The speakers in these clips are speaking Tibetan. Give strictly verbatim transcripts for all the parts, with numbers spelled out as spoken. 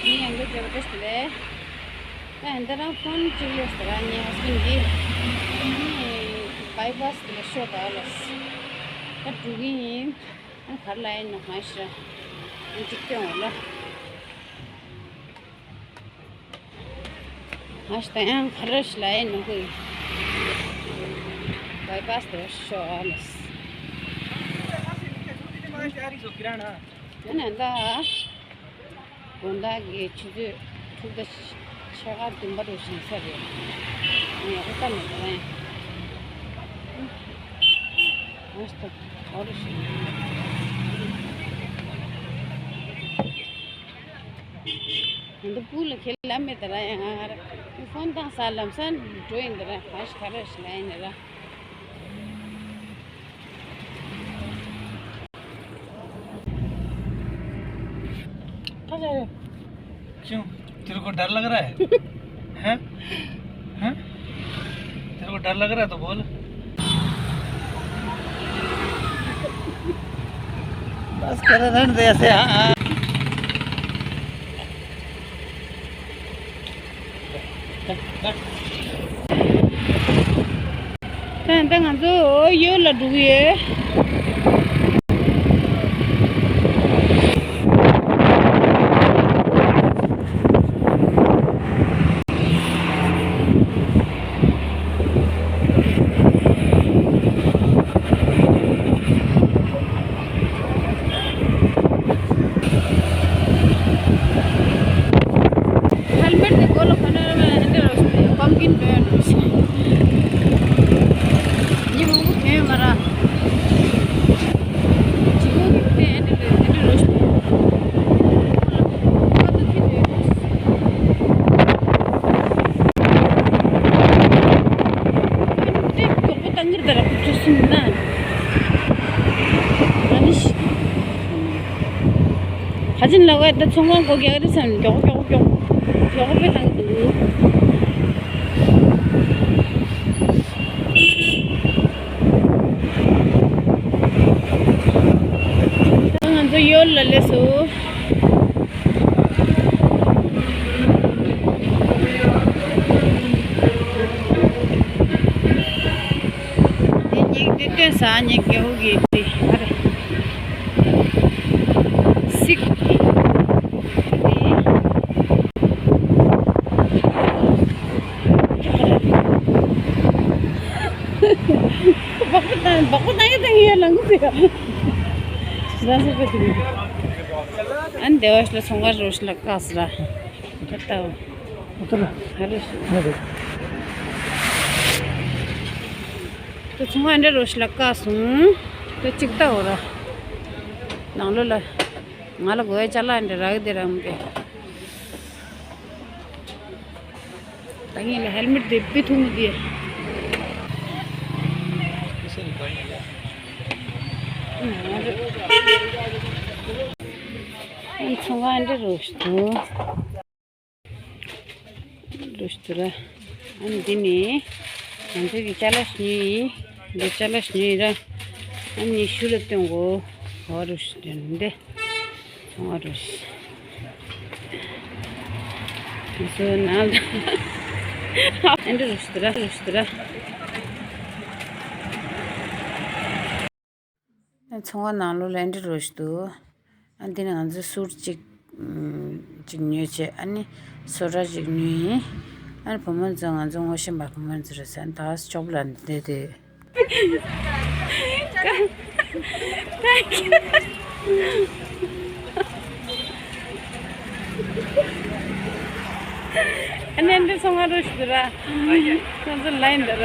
ངས་ཡང་བསྐྱར་བརྗོད་པ་བཀྲ་ཤིས་བདེ་ལེགས། ད་ཡང་ད་རང་ཕོན་གཅིག་ཡོད་ཟེར་ར། ངའི་ཧ་སི་བྷེན་ཌི་འདི་བྷའི་པཱ་སི་དེ་ལ་ཤོག་ད་ལ། ད་འགྲོ་གི་ཡིན། ཨ་གར་ལ་ཡིན་ནོ་མ་ཤེས། ཨ་གཅིག་སྟོན་འོ་ལ། ཨ་ཤ་ད་ཡང་གར་ལ་ཡིན་ནོ་གི། བྷའི་པཱ་སི་དེ་ལ་ཤོག་ཨ་ལ། ཨ་ནི་ད། དགོང་དག་གི་ཆུ་ཚོད་དྲུག་དང་ཕྱེད་ཀ་བདུན་པ་རུ་ཕྱིན་ས་རེད། ངས་ཨོ་ཏ་ནས་ད་རེད། ཨོ་སྟོ། ཨོ་རུ་ཤི། ང་ཚོ་སྤུ་ལ་ཁེལ་ལ་མེད་ད་ར། ཡང་ང་ར་ཕོན་བཏང་ས་ལམ་སང་འགྲོ་ཡིན་ད་ར། ཧ་ཤ་ག་ར་ཤི་ལ་ཡིན་ད་ར། कहाँ जा रहे हो? क्यों? तेरे को डर लग रहा है? हैं? हैं? तेरे को डर लग रहा है तो बोल। बस कर, रहने दे ऐसे, हाँ, हाँ। ད་ད་ང་ཚོ་ཡོལ་ལ་འགྲོ་གི་ཡོད། हेलमेट दे गोलो खाना में अंडे रोस्ट, पम्पकिन पेन रोस्ट। ये वो है हमारा। चिकन के अंडे, अंडे रोस्ट। ཁ་ཆེན་ལ་བས་ད་ཚོང་ཁང་སྒོ་རྒྱག་རེད་བསམ་ནས་མགྱོགས་མགྱོགས་མགྱོགས་མགྱོགས་པོ་བཏང་གི་འདུག་ད་ང་ཚོ་ཡོལ་ལ་སླེབས་སོང་། འདི་སྙིང་འདི་སྟོན་ས་སྙིང་རྗེ་བོ་གི་འདི་ཨ་རེ། སིག་གི་འདི། སྦག་སྦག་བཏང་སྦག་སྦག་བཏང་ཡ་བཏང་ཡ་ལང་གི་ཟེར། ར་སོ་པ་དེ་མི་འདུག་ཨ་ནི་སྡེ་བ་ཞིག་ལ་ཚོང་ཁང་རོ་ཞིག་ལ་བཀག་སོང་ར། ད་ལྟ་བ། ཨོ་ད་ལ། ཧ་རེ་ཞིག་ང་རེ། ད་ཚོང་ཁང་འདྲ་རོ་ཞིག་ལ་བཀག་སོང་། ད་གཅིག་ལྟ་འོ་ར། ནང་ལོགས་ལ། ང་ལ་དགོས་ཡ་ཅ་ལག་འདྲ་རག་དེ་རང་དེ། ད་ངས་ལ་ཧེལ་མེད་དེ་པི་ཐུང་དེ། ཚོང་ཁང་འདྲ་རོ་ཞིག་འདུག་རོ་ཞིག་འདུག་ར། ཨ་ནི་འདི་ནི་ང་ཚོ་གི་ཅ་ལག་ཉོས་ཡིན། འདི་ཅ་ལག་ཉོས་ཡིན་ར། ཨ་ནི་ཤུ་ལ་སྟོན་གོ། འོ་རོ་ཞིག་འདི། ཚོང་བ་རོ་ཞིག་ང་ཚོ་ནང་ལ་ཨ་འདྲ་རོ་ཞིག་འདུག་ར། རོ་ཞིག་འདུག་ར། ཚོང་བ་ནང་ལོགས་ལ་ཨ་འདྲ་རོ་ཞིག་འདུག་ཨ་འདི་ནི་ང་ཚོ་སུར་གཅིག་གཅིག་ཉོས་བྱས། ཨ་ནི་སོ་ཊ་གཅིག་ཉོས་ཡིན། ཨ་ནི་བུ་མོ་ཚོ་ང་ཚོ་ངོ་ཤེས་པ་བུ་མོ་ཚོ་རེད་ཟེར། ད་ཅོག་ལ་འདི་དེ། ཨ་ནི་འདི་ཚོང་བ་རོ་ཞིག་འདུག་ར། ང་ཚོ་ལ་ཡིན་འདུག་ར།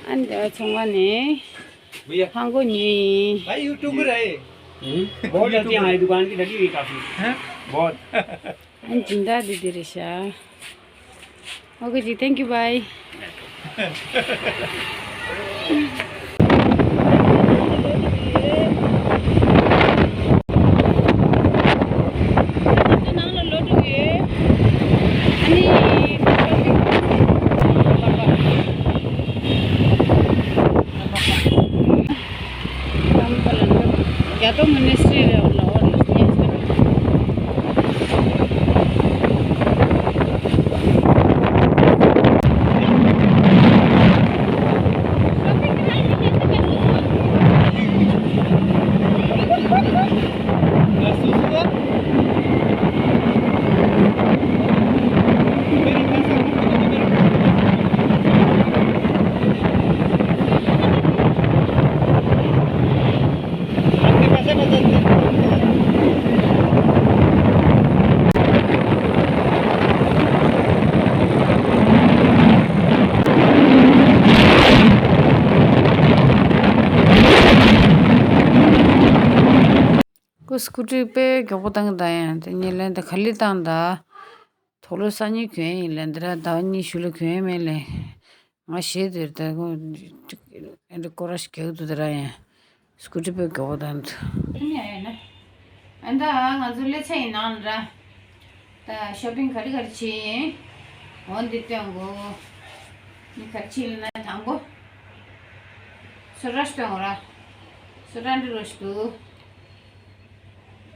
ཨ་འདི་ཚོང་བ་ནི། भैया। ཧང་གོ་ཉོས་ཡིན། भाई, YouTube पर है। हम्म? बहुत अच्छी है, दुकान की लगी हुई काफी। हैं? बहुत। ཨ་ནི་སྦྱིན་བདག་འདི་འདི་རེད་ཤག་ཨོ་ཁེ་ཇི། thank you, bye. ནང་ལ་ལོག་འགྲོ་གི་ཡོད། ཨ་ནི། རྒྱ་ཏོ་མོ་ནེ་སི་རི་རེད། འོ་ལ་འོ་ལ་ཉེ་སི་རི། སྐུ་དྲིན་དཔེ་མགྱོགས་པོ་བཏང་གི་ད་ཡང་དེ་ཉིན་ལན་དེ་ག་ལེ་བཏང་ད། དོག་ལོ་སང་ཉིན་གྱོན་ཡིན་ལན་དེ་ར་ཟླ་བ་གཉིས་ཤུ་ལ་གྱོན་མེད་ལན། ང་ཞེད་དེར་ད་ཨེ་འདྲ་སྐོར་ར་ཞིག་རྒྱག་འདུག་དེ་ར་ཡང་། སྐུ་དྲིན་དཔེ་མགྱོགས་པོ་བཏང་འདུག་ཨ་ནི་ཨ་ཡ་ན། ཨ་ད་ང་ཚོ་ལེ་ཚན་ཡིན་ནང་ལ་ར། ད་ཤོ་པིང་ག་རེ་ག་རེ་བྱས་ཡིན། འོ་འདི་སྟོན་གོ། འདི་ག་རེ་བྱས་ཡིན་ན་དང་པོ། སོ་ར་སྟོན་གོ་ར། སོ་ར་འདི་རོ་ཞིག་འདུག་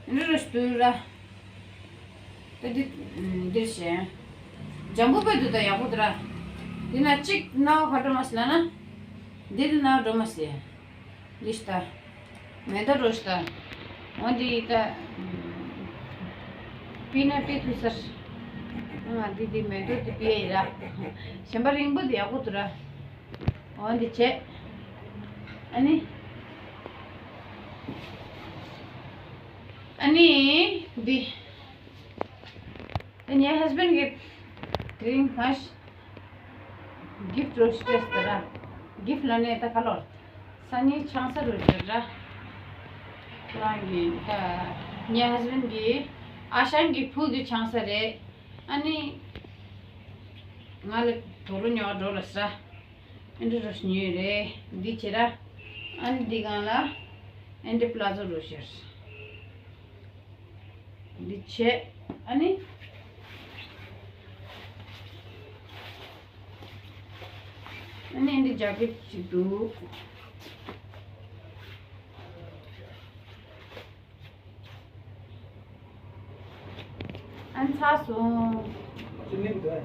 འདི་རོ་ཞིག་འདུག་ར། ད་འདི་འདིར་བྱས། འཇམ་པོ་དཔེ་འདུག་ད་ཡག་པོ་འདུག་ར། འདི་ན་གཅིག་ནའོ་ག་འགྲོ་མ་སི་ལ་ན། འདི་ནའོ་འགྲོ་མ་སི། འདི་ཤི་ད། མེ་ཏོག་རོ་ཤི་ད། འོ་འདི་ད། པི་ན་པི་ཐུ་སར། ཨ་འདི་འདི་མེ་ཏོག་འདི་པི་ཡ་ཡི་ར། གཞན་པ་རིང་པོ་འདི་ཡག་པོ་འདུག་ར། འོ་འདི་བྱས། ཨ་ནི། ཨ་ནི། འདི། ད་ངའི་ཧས་བྷེན་གི་དེ་རིང་ང་གིཕ་རོ་ཤི་སྤྲད་ཟེར་ར། གིཕ་ལ་ནས་ད་ག་ལོར། སང་ཉིན་ཆང་ས་རོ་ཤི་ར། ཁོ་རང་གི་ད་ངའི་ཧས་བྷེན་གི་ཨ་ཞང་གི་བུ་གི་ཆང་ས་རེད། ཨ་ནི། ང་ལ་དོ་རུ་ཉོ་འགྲོ་ལ་ས། ཨེ་འདྲ་རོ་ཤི་ཉོས་རེད་འདི་བྱེད་ར། ཨ་ནི་འདི་གང་ལ། ཨེ་འདྲ་པི་ལ་ཛོ་རོ་ཤར། འདི་བྱས། ཨ་ནི། ཨ་ནི་འདི་ཇ་ཀེ་ཊི་ཞིག་འདུག་ཨ་ནི་ཚར་སོང་། ཅི་ནི་འདུག་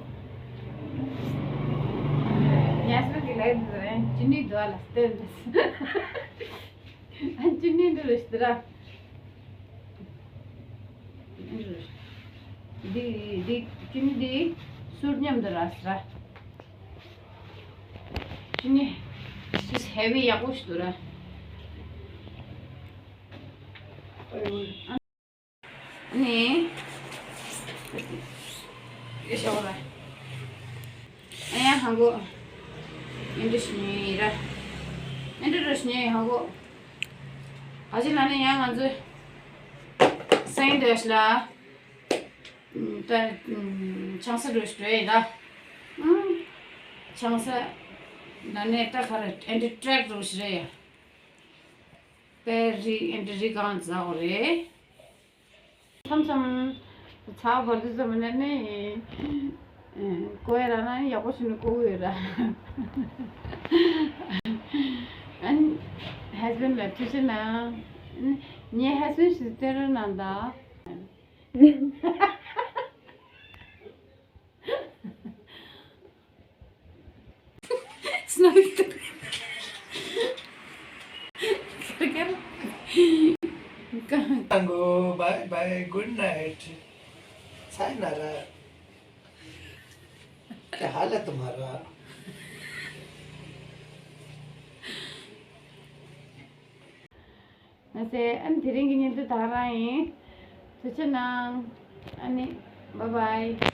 ཡ་སོ་གི་ལས་འདུག་རེད་ཅི་ནི་འདུག་ལ་སྟེར་འདུག་ཨ་ཅི་ནི་འདི་རེད་ཟེར་ར། འདི་འདི་ཅི་ནི་འདི་སུར་མཉམ་དུ་ར་ཟེར་ར། ཅི་ནི་ཅིས་ཧེ་བི་ཡག་པོ་ཞིག་འདུག་ར། ནི། ཨེ་ཤོག་ར། ཨེ་ཡ་ཧང་གོ། ཨེ་འདྲ་ཞིག་ཉོས་ཡིན་ར། ཨེ་འདྲ་ར་ཞིག་ཉོས་ཡིན་ཧང་གོ། ཨ་ཅི་ལ་ནི་ཡང་ང་ཚོས། སེང་འདོད་ལ། ད། ཆང་ས་རོ་ཞིག་འགྲོ་ཡིན་ར། ཆང་ས། ན་ནས་ད་ག་ར་ཨེ་འདྲ་ཀྲེག་རོ་ཞིག་རེད་ཡ། པེ་རི་ཨེ་འདྲ་རི་གང་ཟ་འོ་རེད། མཚམས་མཚམས་ཚ་བ་འདི་ཙམ་ན་ནི་ཀོ་ཡ་ར་ན་ཡག་པོ་ཞིག་ནི་ཀོ་ཡོད་ར། ཨན་ཧས་བྷེན་ལ་ཐུགས་རྗེ་གནང་། ངའི་ཧས་བྷེན་ཞིག་སྟོན་རོགས་གནང་དང་། སྣང་གི་འདུག་ཁར་ཁར། གང་། Tango, bye bye, good night. Sayonara. Te hala tumhara. ང་ཚོས་ཨ་ནི་དེ་རིང་གི་བརྙན་ཐུང་ད་ག་རང་ཡིན། ཐུགས་རྗེ་གནང་། ཨ་ནི། Bye bye.